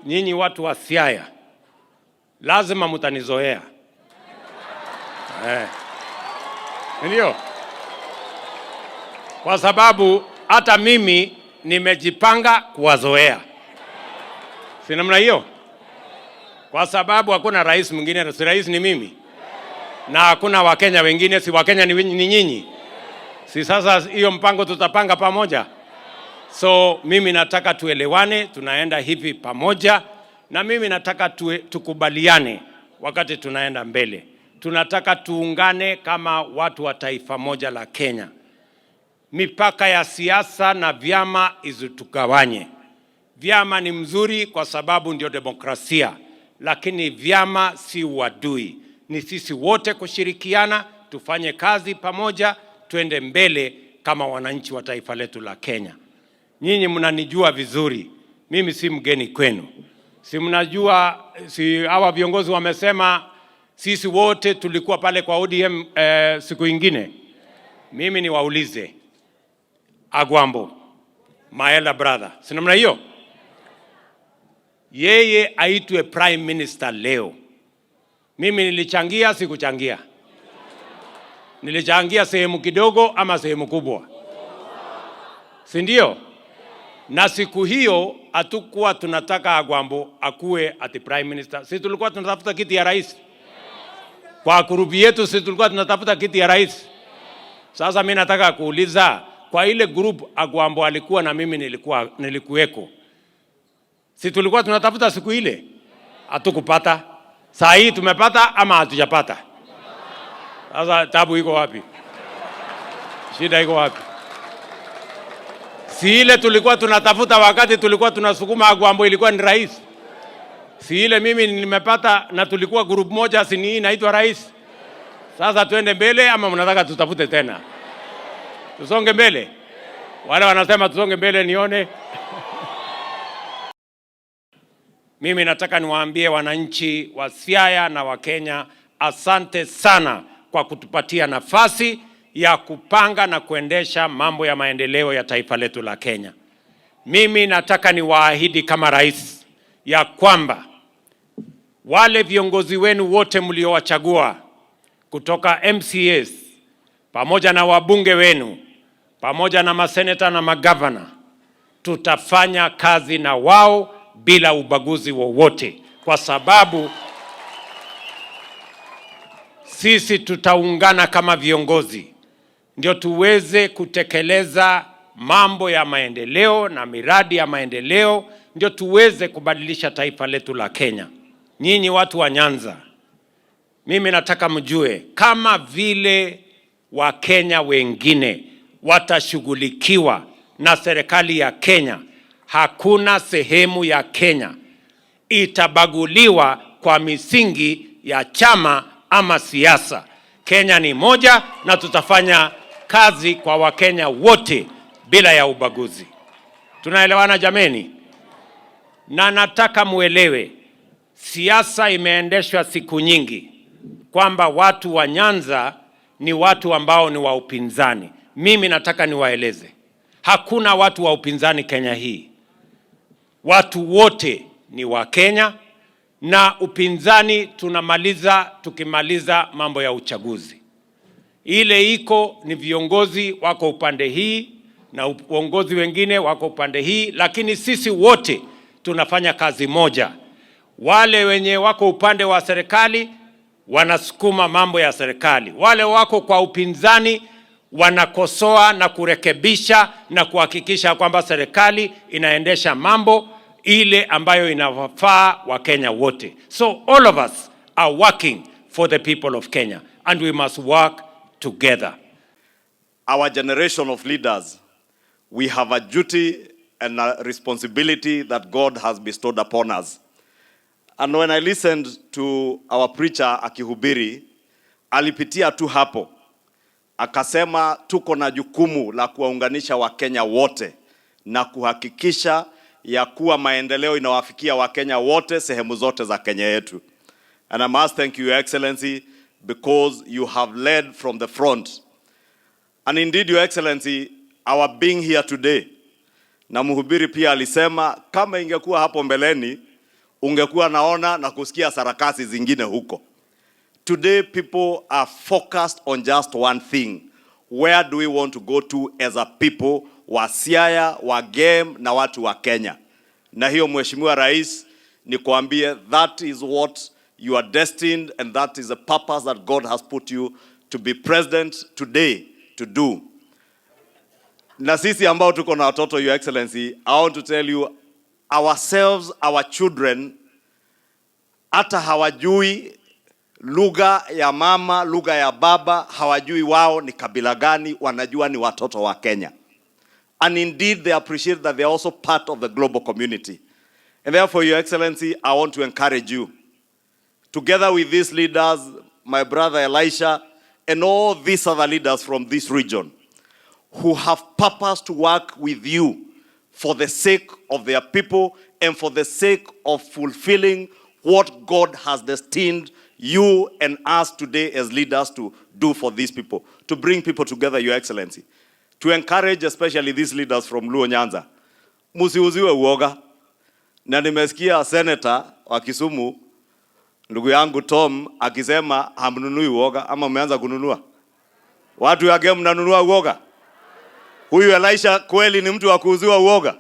Nyinyi watu wa Siaya lazima mtanizoea, eh. Ndio, kwa sababu hata mimi nimejipanga kuwazoea, si namna hiyo? Kwa sababu hakuna rais mwingine, si rais ni mimi, na hakuna Wakenya wengine, si Wakenya ni nyinyi, si sasa hiyo mpango tutapanga pamoja. So mimi nataka tuelewane, tunaenda hivi pamoja, na mimi nataka tukubaliane wakati tunaenda mbele. Tunataka tuungane kama watu wa taifa moja la Kenya. Mipaka ya siasa na vyama isitugawanye. Vyama ni mzuri kwa sababu ndio demokrasia, lakini vyama si uadui. Ni sisi wote kushirikiana, tufanye kazi pamoja, tuende mbele kama wananchi wa taifa letu la Kenya. Nyinyi mnanijua vizuri, mimi si mgeni kwenu. Si mnajua, si hawa viongozi wamesema sisi wote tulikuwa pale kwa ODM siku ingine. Mimi niwaulize, Agwambo, my elder brother, si namna hiyo? Yeye aitwe prime minister leo. Mimi nilichangia, sikuchangia? Nilichangia sehemu kidogo ama sehemu kubwa, si ndio? Na siku hiyo hatukuwa tunataka Agwambo akuwe ati prime minister. Si tulikuwa tunatafuta kiti ya rais kwa group yetu, si tulikuwa tunatafuta kiti ya rais? Sasa mimi nataka kuuliza, kwa ile group Agwambo alikuwa na mimi nilikuweko, si tulikuwa tunatafuta siku ile? Hatukupata. Saa hii tumepata ama hatujapata? Sasa tabu iko wapi? Shida iko wapi? Si ile tulikuwa tunatafuta wakati tulikuwa tunasukuma Agwambo ilikuwa ni rais? Si ile mimi nimepata na tulikuwa group moja, si ni hii inaitwa rais? Sasa tuende mbele ama mnataka tutafute tena? Tusonge mbele? Wale wanasema tusonge mbele nione. Mimi nataka niwaambie wananchi wa Siaya na wa Kenya, asante sana kwa kutupatia nafasi ya kupanga na kuendesha mambo ya maendeleo ya taifa letu la Kenya. Mimi nataka niwaahidi kama rais ya kwamba wale viongozi wenu wote mliowachagua kutoka MCAs pamoja na wabunge wenu pamoja na maseneta na magavana, tutafanya kazi na wao bila ubaguzi wowote, kwa sababu sisi tutaungana kama viongozi ndio tuweze kutekeleza mambo ya maendeleo na miradi ya maendeleo, ndio tuweze kubadilisha taifa letu la Kenya. Nyinyi watu wa Nyanza, mimi nataka mjue kama vile Wakenya wengine watashughulikiwa na serikali ya Kenya, hakuna sehemu ya Kenya itabaguliwa kwa misingi ya chama ama siasa. Kenya ni moja na tutafanya kazi kwa Wakenya wote bila ya ubaguzi. Tunaelewana jameni? Na nataka muelewe, siasa imeendeshwa siku nyingi kwamba watu wa Nyanza ni watu ambao ni wa upinzani. Mimi nataka niwaeleze, hakuna watu wa upinzani Kenya hii. Watu wote ni wa Kenya na upinzani tunamaliza tukimaliza mambo ya uchaguzi. Ile iko ni viongozi wako upande hii na uongozi wengine wako upande hii, lakini sisi wote tunafanya kazi moja. Wale wenye wako upande wa serikali wanasukuma mambo ya serikali, wale wako kwa upinzani wanakosoa na kurekebisha na kuhakikisha kwamba serikali inaendesha mambo ile ambayo inawafaa Wakenya wote. So all of us are working for the people of Kenya and we must work together. Our generation of leaders, we have a duty and a responsibility that God has bestowed upon us. And when I listened to our preacher akihubiri, alipitia tu hapo akasema tuko na jukumu la kuwaunganisha Wakenya wote na kuhakikisha ya kuwa maendeleo inawafikia Wakenya wote sehemu zote za Kenya yetu. And I must thank you, Your Excellency, because you have led from the front. And indeed, Your Excellency, our being here today, na mhubiri pia alisema kama ingekuwa hapo mbeleni Ungekuwa naona na kusikia sarakasi zingine huko. Today people are focused on just one thing. Where do we want to go to as a people wa Siaya, wa Gem na watu wa Kenya? Na hiyo, Mheshimiwa Rais, nikuambie, that is what you are destined and that is the purpose that God has put you to be president today to do. Na sisi ambao tuko na watoto, Your Excellency, I want to tell you ourselves, our children hata hawajui lugha ya mama, lugha ya baba, hawajui wao ni kabila gani, wanajua ni watoto wa Kenya. And indeed they appreciate that they are also part of the global community. And therefore, Your Excellency, I want to encourage you, together with these leaders, my brother Elisha, and all these other leaders from this region, who have purpose to work with you for the sake of their people and for the sake of fulfilling what God has destined you and us today as leaders to do for these people, to bring people together, Your Excellency, to encourage especially these leaders from Luo Nyanza. Musiuziwe uoga. Na nimesikia senator wa Kisumu, ndugu yangu Tom, akisema hamnunui uoga, ama mmeanza kununua? Watu wa Gem, mnanunua uoga? Huyu Elisha kweli ni mtu wa kuuziwa uoga?